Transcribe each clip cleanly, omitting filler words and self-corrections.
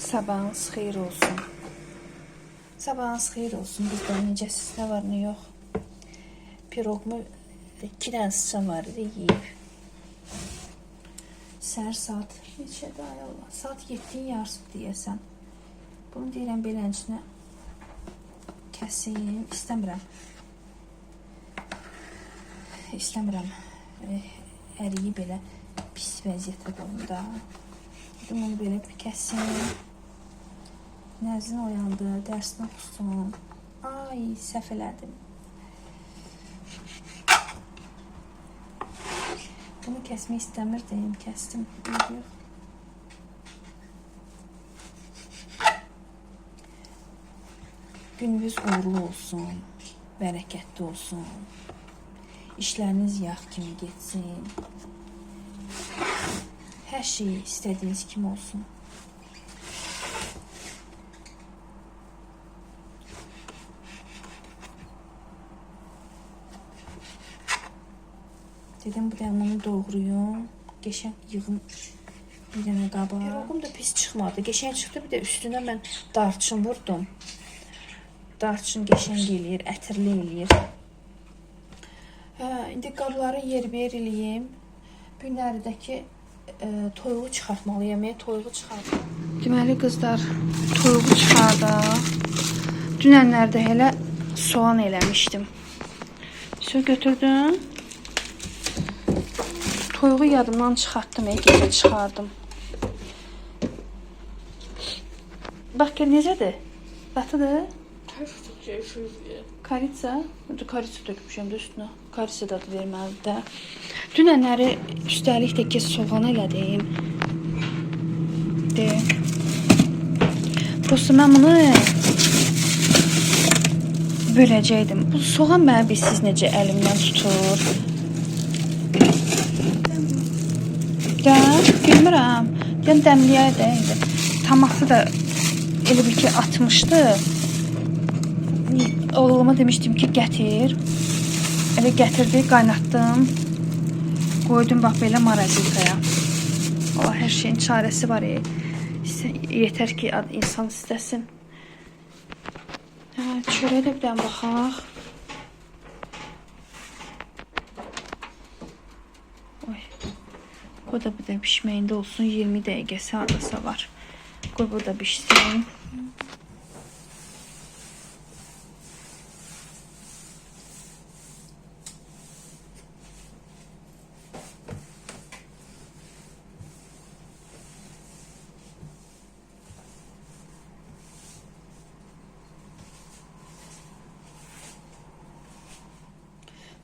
Sabahınız xeyir olsun. Sabahınız xeyir olsun. Qızlar, necəsiz, nə var, nə yox. Piroqumu 2 dənə sıçan var idi, yeyib. Səhər saat neçədir, ay Allah? Saat 7-nin yarısı deyəsən. Bunu deyirəm beləncə kəsim. İstəmirəm. İstəmirəm. Əriyi belə pis vəziyyətdə qalım da. Dedim onu belə bir kəsim. Nəzrin oyandı, dərsini oxusun. Ay, səhv elədim. Bunu kəsmək istəmirdim, kəsdim. Yox. Gününüz uğurlu olsun, bərəkətli olsun. İşləriniz yağ kimi getsin. Hər şey istədiyiniz kimi olsun. Dedim bu dəqiqə bunu doğrayım. Qəşəng yığım bir dənə qaba. Piroqum da pis çıxmadı. Qəşəng çıxdı. Bir də üstünə mən darçın vurdum. Darçın qəşəng eləyir, ətirli eləyir. Hə, indi qabları yerbəyer eləyim. Bu günlərdəki toyuğu çıxartmalıyam. Toyuğu çıxardım. Deməli qızlar, toyuğu çıxardaq. Dünənlərdə elə soğan eləmişdim. Su götürdüm. Toyuğu yadımdan çıxartdım, gecə çıxardım. Bax gör necədir? Datıdır? Karitsa? Karitsa dökmüşəm də üstünə. Karitsa dadı verməlidir də. Dünənləri üstəlik də ki soğan elədim. De. Prosto mən bunu böləcəkdim. Bu soğan mənə bilsiz necə əlimdən tutur. Də, bilmirəm. Deyəm dəmləyək də indi. Tomatı da elə bil ki atmışdı. Oğluma demişdim ki gətir. Elə gətirdi, qaynatdım. Qoydum bax belə marazilkaya. Allah, hər şeyin çarəsi var. Yetər ki insan istəsin. Hə, çörəyə də bir dənə baxaq. Oy. O da bir də pişməyində olsun. 20 dəqiqəsi hardasa var. Qoy bu da pişsin.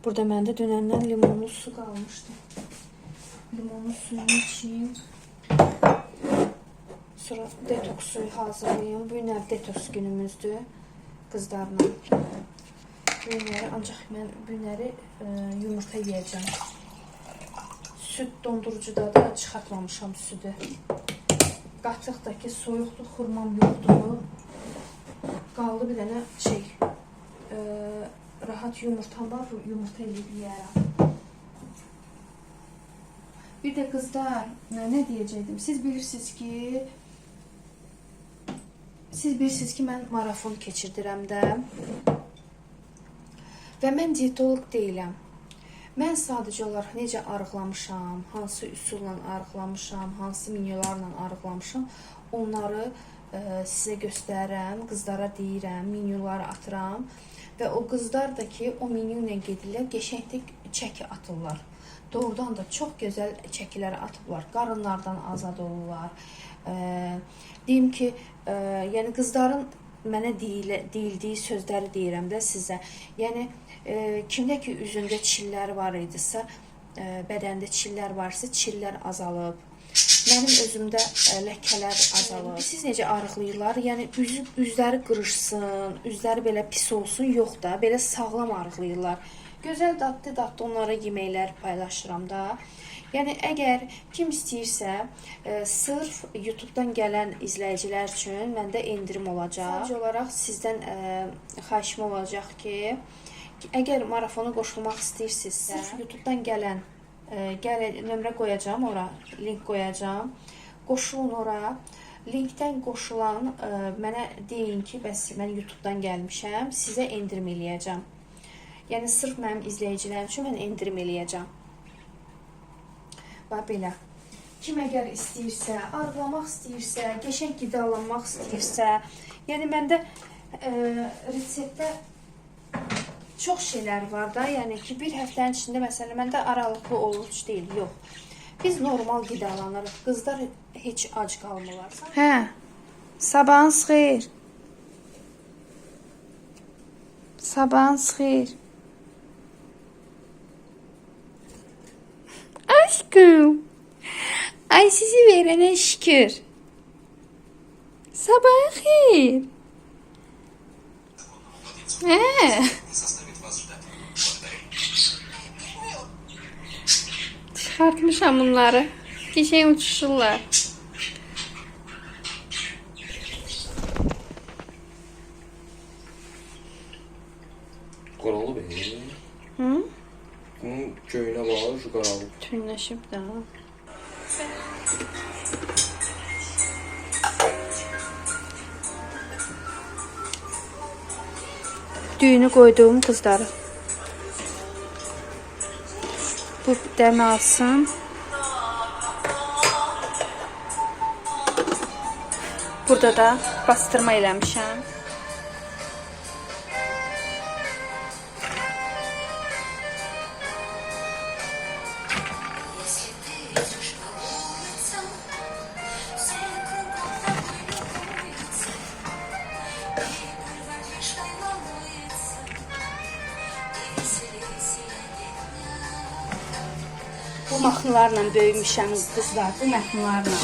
Burada məndə dünəndən limonlu su qalmışdı. Limonlu suyunu içeyim. Sonra detoks suyu hazırlayayım. Bu günlər detoks günümüzdür qızlarla. Bu günləri ancaq mən bu günləri yumurta yeyəcəm. Süd dondurucuda da çıxartmamışam südü. Qatıq da ki soyuqdur, xurmam yoxdur. Qaldı bir dənə şey, rahat yumurtam var, yumurta eləyib yeyərəm. Bir də qızlar, nə deyəcəkdim? Siz bilirsiniz ki, mən marafon keçirdirəm də. Və mən dietolog deyiləm. Mən sadəcə olaraq necə arıqlamışam, hansı üsulla arıqlamışam, hansı menyularla arıqlamışam, onları sizə göstərirəm, qızlara deyirəm, menyuları atıram. Və o qızlar da ki, o menyu ilə gedirlər, qəşəngdə çəki atırlar. Doğrudan da çox gözəl çəkilər atıblar, qarınlardan azad olurlar. Deyim ki, yəni qızların mənə deyildiyi sözləri deyirəm də sizə. Yəni, kimdə ki üzündə çillər var idisə, bədəndə çillər varsa, çillər azalıb. Mənim özümdə ləkələr azalıb. Siz necə arıqlayırlar? Yəni, üzləri qırışsın, üzləri belə pis olsun, yox da, belə sağlam arıqlayırlar. Gözəl dadlı-dadlı onlara yeməklər paylaşıram da. Yəni, əgər kim istəyirsə, sırf YouTube-dan gələn izləyicilər üçün məndə endirim olacaq. Sadəcə olaraq sizdən xahişim olacaq ki, əgər marafona qoşulmaq istəyirsinizsə, sırf YouTube-dan gələn, nömrə qoyacağam ora, link qoyacağam. Qoşulun ora. Linkdən qoşulan mənə deyin ki, bəs mən YouTube-dan gəlmişəm, sizə endirim eləyəcəm. Yəni sırf mənim izləyicilərim üçün mən endirim eləyəcəm. Və belə. Kim əgər istəyirsə, arıqlamaq istəyirsə, qəşəng qidalanmaq istəyirsə, yəni məndə reseptdə çox şeylər var da, yəni ki, bir həftənin içində məsələn məndə aralıqlı oruc deyil, yox. Biz normal qidalanırıq. Qızlar heç ac qalmırlar. Hə. Sabahınız xeyir. Sabahınız xeyir. Aşkım. Ay sizi verene şükür. Sabahın xeyir. Hə. Çıxartmışam bunları. Qəşəng uçuşurlar. Qaralıb. Hı? Bunun göyünə bax, şu qaralıb. Tünləşib də. Düyünü qoyduğum qızları. Bu dəmi alsın. Burada da bastırma eləmişəm. Если ты идешь по улицам, все кругом тобой любуются, и воришкой волнуется, и веселее сияние дня. Bu mahnılarla böyümüşəm qızlar, bu mahnılarla.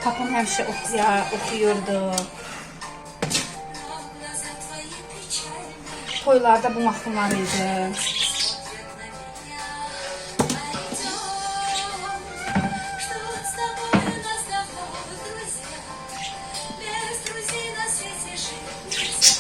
Papam həmişə oxuyurdu. Но глаза твои печальные Toylarda bu mahnılar idi. смотрят на меня. Пойдем, что с тобой у нас давно друзья, без друзей на свете жить нельзя.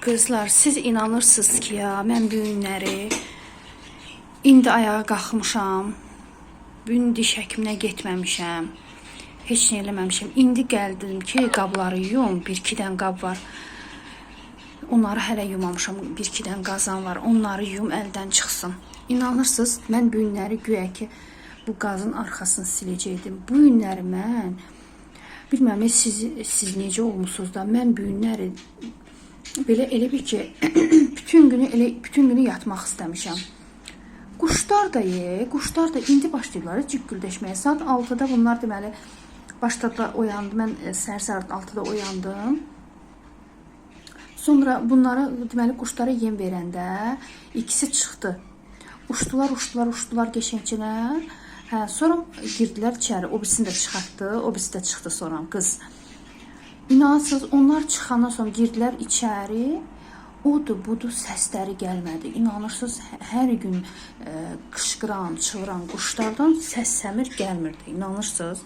Qızlar, siz inanırsınız ki, ya, mən bu günləri indi ayağa qalxmışam. Bu gün diş həkiminə getməmişəm. Heç nə eləməmişəm. İndi gəldim ki, qabları yuyum. Bir-iki dənə qab var. Onları hələ yumamışam. Bir-iki dənə qazan var. Onları yuyum, əldən çıxsın. İnanırsınız, mən bu günləri güya ki, bu qazın arxasını siləcəkdim. Bu günləri mən bilmirəm, siz necə olmusunuz da, mən bu günləri belə elə bir ki, bütün günü yatmaq istəmişəm. Quşlar da quşlar da indi başlayırlar cükküldəşməyə. Saat 6-da bunlar deməli başladılar, oyandı. Mən səhər saat 6-da oyandım. Sonra bunlara deməli quşlara yem verəndə ikisi çıxdı. Uçdular, uçdular, uçdular qəşəngcənə. Hə, sonra girdilər içəri. O birisini də çıxartdı, o birisi də çıxdı sonra qız. İnanırsınız, onlar çıxandan sonra girdilər içəri. Odur, budur səsləri gəlmədi. İnanırsınız, hər gün qışqıran, çığıran quşlardan səs səmir gəlmirdi. İnanırsınız?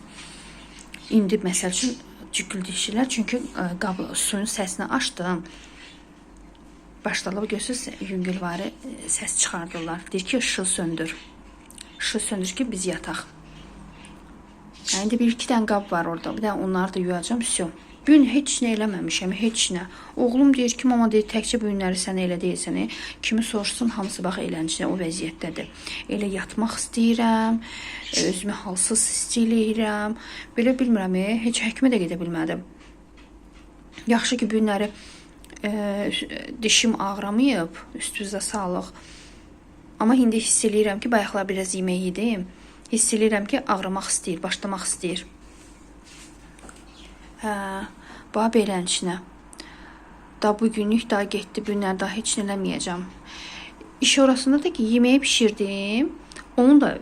İndi məsəl üçün cükküldəşirlər, çünki qab suyun səsini açdım. Başladılar, görürsünüz, yüngülvari səs çıxardırlar. Deyir ki, işığı söndür. İşığı söndür ki, biz yataq. Yəni indi bir-iki dənə qab var orada. Bir dənə onları da yuyacağam. Vəsə. Bu gün heç nə eləməmişəm, heç nə. Oğlum deyir ki, mama deyir, təkcə bu günləri sən elə deyilsən. Kimi soruşsun, hamısı bax eləncə o vəziyyətdədir. Elə yatmaq istəyirəm, özümü halsız hiss eləyirəm. Belə bilmirəm, heç həkimə də gedə bilmədim. Yaxşı ki, bu günləri dişim ağramayıb, üstünüzə sağlıq. Amma indi hiss eləyirəm ki, bayaqlar biraz yemək yedim. Hiss eləyirəm ki, ağrımaq istəyir, başlamaq istəyir. Hə, bax beləncə. Da bu günlük daha getdi, bu günlər daha heç nə eləməyəcəm. İş orasında da ki, yeməyi bişirdim. Onun da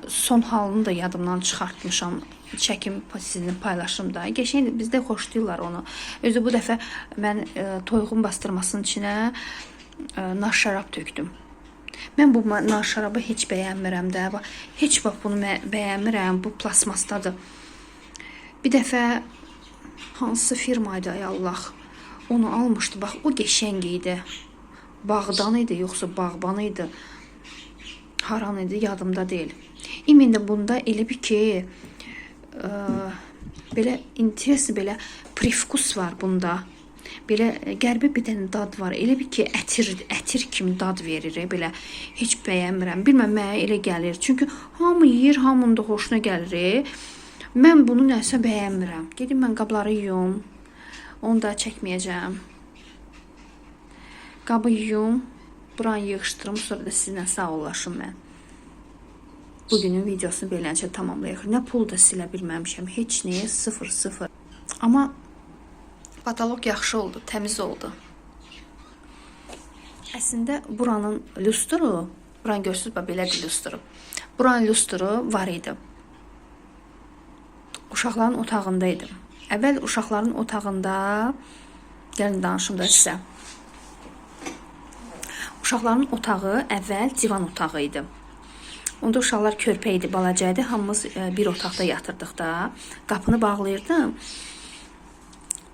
son halını da yadımdan çıxartmışam. Çəkim sizinlə paylaşım da. Qəşəng bizdə xoşlayırlar onu. Özü bu dəfə mən toyuğun bastırmasının içinə nar şərab tökdüm. Mən bu nar şərabı heç bəyənmirəm də. Bax, heç bax bunu mən bəyənmirəm. Bu plastmasdadır. Bir dəfə hansı firma idi, ay Allah. Onu almışdı. Bax, o qəşəng idi. Bağdan idi, yoxsa bağban idi. Haran idi, yadımda deyil. İmində bunda elə bir ki, belə interesli belə prifkus var bunda. Belə qəribə bir dənə dad var. Elə bir ki, ətir kimi dad verir, belə heç bəyənmirəm. Bilməm mənə elə gəlir. Çünki hamı yeyir, hamının da xoşuna gəlir. Mən bunu nəsə bəyənmirəm. Gedim mən qabları yuyum. Onu da çəkməyəcəm. Qabı yuyum, buranı yığışdırım, sonra da sizinlə sağollaşım mən. Bugünün videosunu beləncə tamamlayaq. Nə pul da silə bilməmişəm, heç nəyə 0-0. Amma patolog yaxşı oldu, təmiz oldu. Əslində buranın lüsturu, buranı görürsüz, bax belədir lüsturu. Buranın lüsturu var idi. Uşaqların otağında idim. Əvvəl uşaqların otağında, gəlin danışım da sizə. Uşaqların otağı əvvəl divan otağı idi. Onda uşaqlar körpə idi, balaca idi. Hamımız bir otaqda yatırdıq da. Qapını bağlayırdım.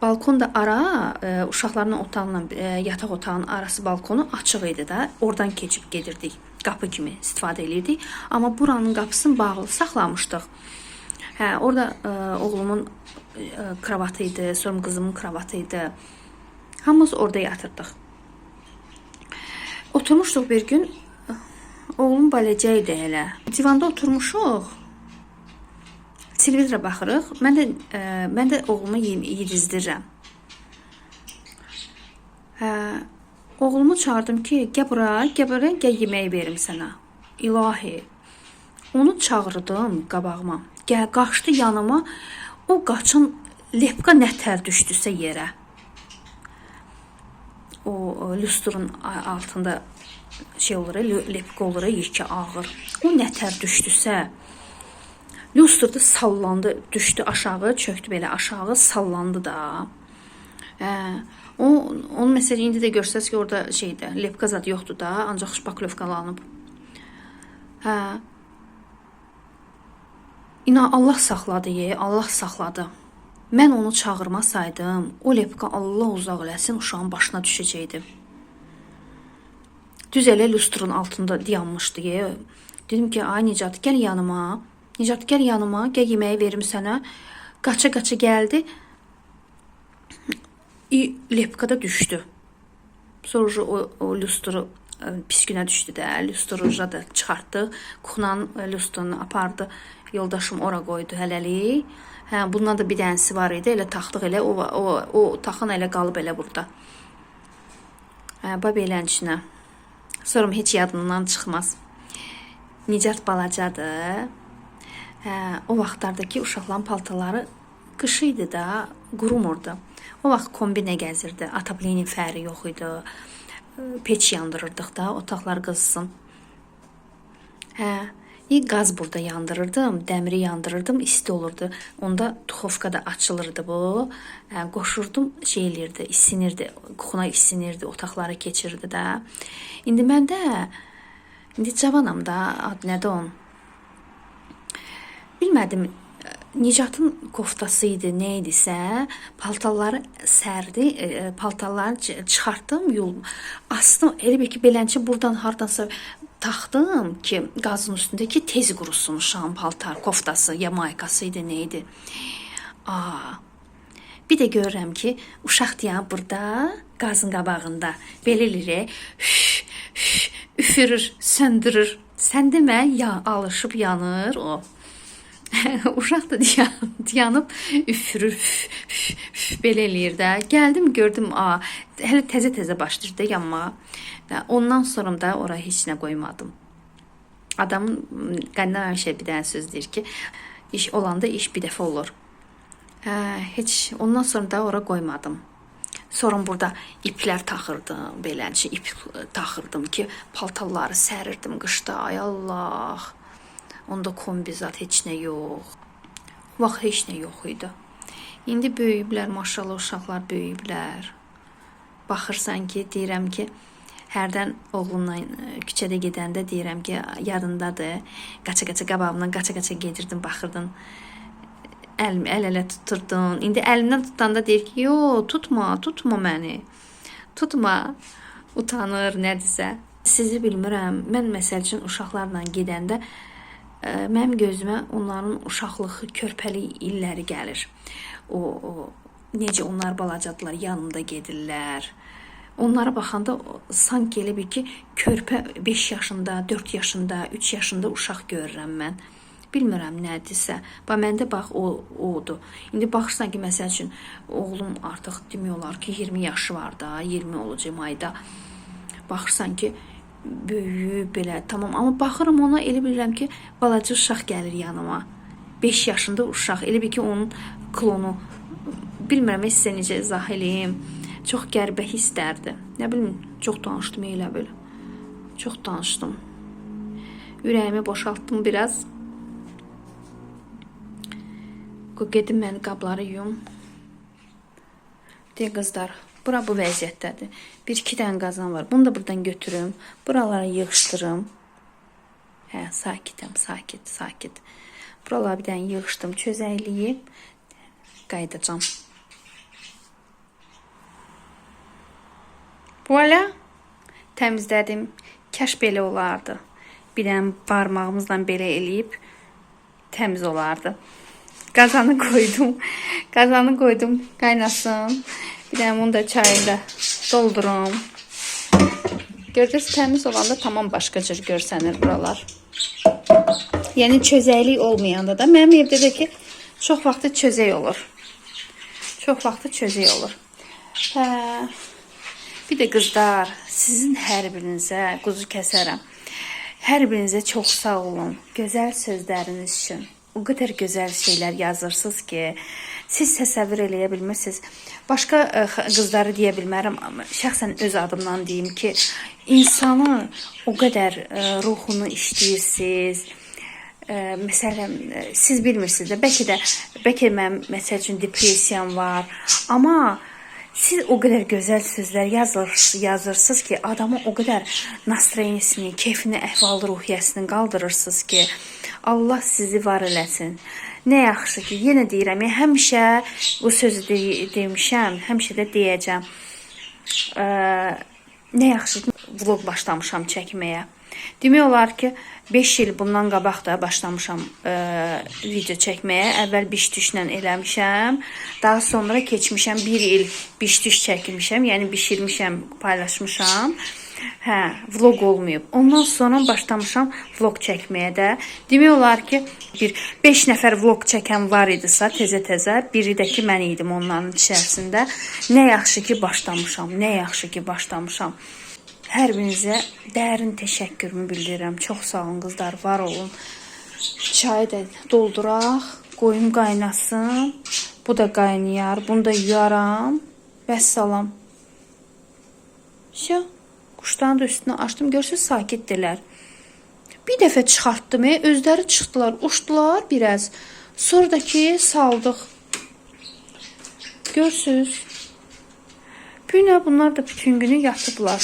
Balkon da ara, uşaqların otağıyla yataq otağının arası balkonu açıq idi da. Oradan keçib gedirdik. Qapı kimi istifadə eləyirdik. Amma buranın qapısını bağlı saxlamışdıq. Hə, orada oğlumun kravatı idi, sonra qızımın kravatı idi. Hamımız orada yatırdıq. Oturmuşduq bir gün. Oğlum balaca idi elə. Divanda oturmuşuq. Televizora baxırıq. Mən də oğlumu yedizdirirəm. Hə, oğlumu çağırdım ki, gəl bura, gəl bura, gəl yemək verim sənə. İlahi. Onu çağırdım qabağıma. Gəl qaçdı yanıma. O qaçın lepka nətər düşdüsə yerə. O lüstrun altında şey olur, lepka olur, yekə ağır. O nətər düşdüsə, lüstrda sallandı, düşdü aşağı, çökdü belə aşağı, sallandı da. Hə, onu məsələn indi də görsəz ki, orada şeydə lepka zad yoxdur da, ancaq şpaklovkalanıb. Hə. İnan Allah saxladı, Allah saxladı. Mən onu çağırmasaydım, o lepka Allah uzaq eləsin uşağın başına düşəcəkdi. Düz elə lüstrun altında dayanmışdı. Dedim ki, ay Nicat, gəl yanıma. Nicat, gəl yanıma, gəl yeməyi verim sənə. Qaça-qaça gəldi. Lepka da düşdü. Sonra o lüstru pis günə düşdü də. Lüstru da çıxartdı. Kuxnanın lüstrunu apardı. Yoldaşım ora qoydu hələlik. Hə, bundan da bir dənəsi var idi. Elə taxdıq elə o taxın elə qalıb elə burada. Hə, bax beləncə. Sonra heç yadımdan çıxmaz. Nicat balacadır. Hə, o vaxtlardakı uşaqların paltarları qış idi da, qurumurdu. O vaxt kombi nə gəzirdi? Ataplinin fəri yox idi. Peç yandırırdıq da, otaqlar qızsın. Hə, qaz burada yandırırdım, dəmiri yandırırdım, isti olurdu. Onda duxovka da açılırdı bu. Hə, qoşurdum, şey eləyirdi, isinirdi, kuxuna isinirdi, otaqlara keçirdi də. İndi mən də, indi cavanam da, ad nədir onun? Bilmədim, Nicatın koftası idi, nə idisə, paltarları sərdi, paltarları çıxartdım, yol astım, elə bil ki, beləncə buradan hardansa taxdım ki, qazın üstündə ki, tez qurusun uşağın paltar, koftası, ya maykası idi, nə idi. Aa, Bir də görürəm ki, uşaq dayanıb burada, qazın qabağında. Belə eləyir, üfürür, söndürür. Sən demə, ya alışıb yanır o. Uşaq da dayanıb üfürür, üf, üf, belə eləyir də. Gəldim, gördüm, a, hələ təzə-təzə başlayır da yanmağa. Ondan sonra da ora heç nə qoymadım. Adamın qəndən həmişə bir dənə söz deyir ki, iş olanda iş bir dəfə olur. Hə, heç ondan sonra da ora qoymadım. Sonra burada iplər taxırdım, beləncə ip taxırdım ki, paltarları sərirdim qışda. Ay Allah. Onda kombizat heç nə yox. O vaxt heç nə yox idi. İndi böyüyüblər, maşallah uşaqlar böyüyüblər. Baxırsan ki, deyirəm ki, hərdən oğlumla küçədə gedəndə deyirəm ki, yadındadır. Qaça-qaça qabağımdan qaça-qaça gedirdim, baxırdın. Əl-ələ tuturdun. İndi əlimdən tutanda deyir ki, yo, tutma, tutma məni. Tutma. Utanır, nədirsə. Sizi bilmirəm. Mən məsəl üçün uşaqlarla gedəndə mənim gözümə onların uşaqlıq, körpəlik illəri gəlir. O necə onlar balacadılar, yanımda gedirlər. Onlara baxanda sanki elə bil ki, körpə 5 yaşında, 4 yaşında, 3 yaşında uşaq görürəm mən. Bilmirəm nədirsə. Bax məndə bax o odur. İndi baxırsan ki, məsəl üçün oğlum artıq demək olar ki, 20 yaşı var da, 20 olacaq mayda. Baxırsan ki, böyüyüb belə, tamam, amma baxıram ona elə bilirəm ki, balaca uşaq gəlir yanıma. 5 yaşında uşaq, elə bil ki, onun klonu. Bilmirəm sizə necə izah eləyim. Çox qəribə hisslərdir. Nə bilim, çox danışdım elə bil. Çox danışdım. Ürəyimi boşaltdım biraz. Qoy gedim mən qabları yuyum. Deyə qızlar, bura bu vəziyyətdədir. Bir iki dənə qazan var. Bunu da buradan götürüm. Buraları yığışdırım. Hə, sakitəm, sakit, sakit. Buraları bir dənə yığışdım, çözəkləyib qayıdacağam. Voila. Təmizlədim. Kaş belə olardı. Bir dənə barmağımızla belə eləyib təmiz olardı. Qazanı qoydum. Qazanı qoydum, qaynasın. Bir dənə bunu da çayını da doldurum. Gördünüz, təmiz olanda tamam başqa cür görsənir buralar. Yəni çözəklik olmayanda da mənim evdə də ki çox vaxtı çözək olur. Çox vaxtı çözək olur. Hə. Bir də qızlar, sizin hər birinizə quzu kəsərəm. Hər birinizə çox sağ olun. Gözəl sözləriniz üçün. O qədər gözəl şeylər yazırsınız ki, siz təsəvvür eləyə bilmirsiniz. Başqa qızları deyə bilmərəm, amma şəxsən öz adımdan deyim ki, insanı o qədər ruhunu işləyirsiniz. Məsələn, siz bilmirsiniz də, bəlkə mənim məsəl üçün depressiyam var, amma siz o qədər gözəl sözlər yazırsınız ki, adamın o qədər nastroyenisini, keyfini, əhval-ruhiyyəsini qaldırırsınız ki, Allah sizi var eləsin. Nə yaxşı ki, yenə deyirəm, yəni həmişə bu sözü demişəm, həmişə də deyəcəm. Nə yaxşı ki, vlog başlamışam çəkməyə. Demək olar ki, 5 il bundan qabaq da başlamışam video çəkməyə. Əvvəl biş-düşlə eləmişəm. Daha sonra keçmişəm 1 il biş-düş çəkmişəm. Yəni bişirmişəm, paylaşmışam. Hə, vlog olmayıb. Ondan sonra başlamışam vlog çəkməyə də. Demək olar ki, bir 5 nəfər vlog çəkən var idisə təzə-təzə, biri də ki mən idim onların içərisində. Nə yaxşı ki başlamışam, nə yaxşı ki başlamışam. Hər birinizə dərin təşəkkürümü bildirirəm. Çox sağ olun qızlar, var olun. Çayı da dolduraq, qoyum qaynasın. Bu da qaynayar, bunu da yuyaram. Vəssalam. Vəsə. Quşların da üstünə açdım. Görürsüz, sakitdirlər. Bir dəfə çıxartdım, özləri çıxdılar, uçdular biraz. Sonra da ki saldıq. Görürsüz. Günə bunlar da bütün günü yatıblar.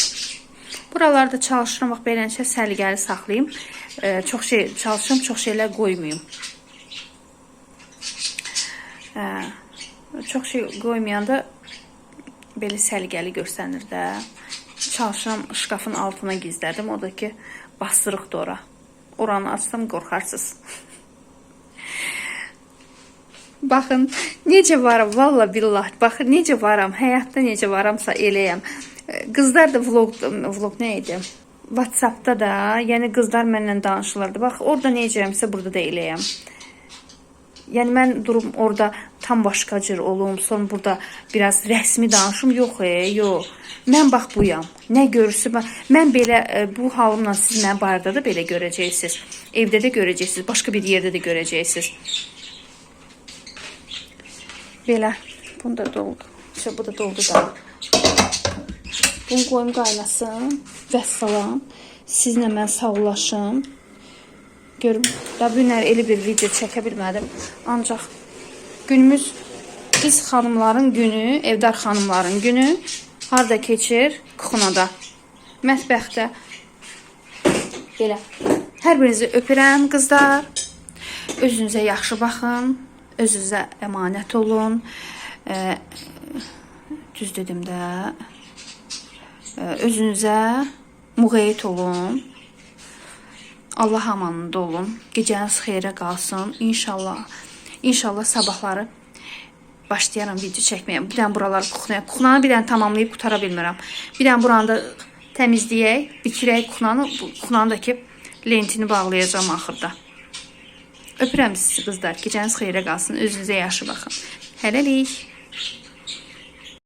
Buralarda çalışıram, bax beləncə səliqəli saxlayım. Çox şey çalışıram, çox şeylər qoymayım. Çox şey qoymayanda belə səliqəli görsənir də. Çalışıram, şkafın altına gizlədim. O da ki, bastırıqdır ora. Oranı açsam qorxarsınız. Baxın, necə varam, valla billah. Baxın, necə varam, həyatda necə varamsa eləyəm. Qızlar da vlog nə idi? WhatsApp-da da, yəni qızlar mənlə danışırlardı. Bax, orada necəyəmsə burada da eləyəm. Yəni mən durum orada tam başqa cür olum, sonra burada biraz rəsmi danışım. Yox, yox. Mən bax buyam. Nə görürsüz? Mən belə bu halımla siz məni bayırda da belə görəcəksiniz. Evdə də görəcəksiniz, başqa bir yerdə də görəcəksiniz. Belə. Bunu da doldu. İşte bu da doldu da. Bunu qoyum qaynasın. Vəssalam. Sizlə mən sağollaşım. Görüm, da bu günlər elə bir video çəkə bilmədim. Ancaq günümüz biz xanımların günü, evdar xanımların günü harda keçir? Kuxunada, mətbəxdə. Belə. Hər birinizi öpürəm qızlar. Özünüzə yaxşı baxın. Özünüzə əmanət olun. Düz dedim də. Özünüzə müğayət olun. Allah amanında olun. Gecəniz xeyrə qalsın. İnşallah. İnşallah sabahları başlayaram video çəkməyə. Bir dənə buraları kuxnaya. Kuxnanı bir dənə tamamlayıb qutara bilmirəm. Bir dənə buranı da təmizləyək, bitirək kuxnanı. Bu kuxnanı da ki lentini bağlayacağam axırda. Öpürəm sizi qızlar. Gecəniz xeyrə qalsın. Özünüzə yaxşı baxın. Hələlik.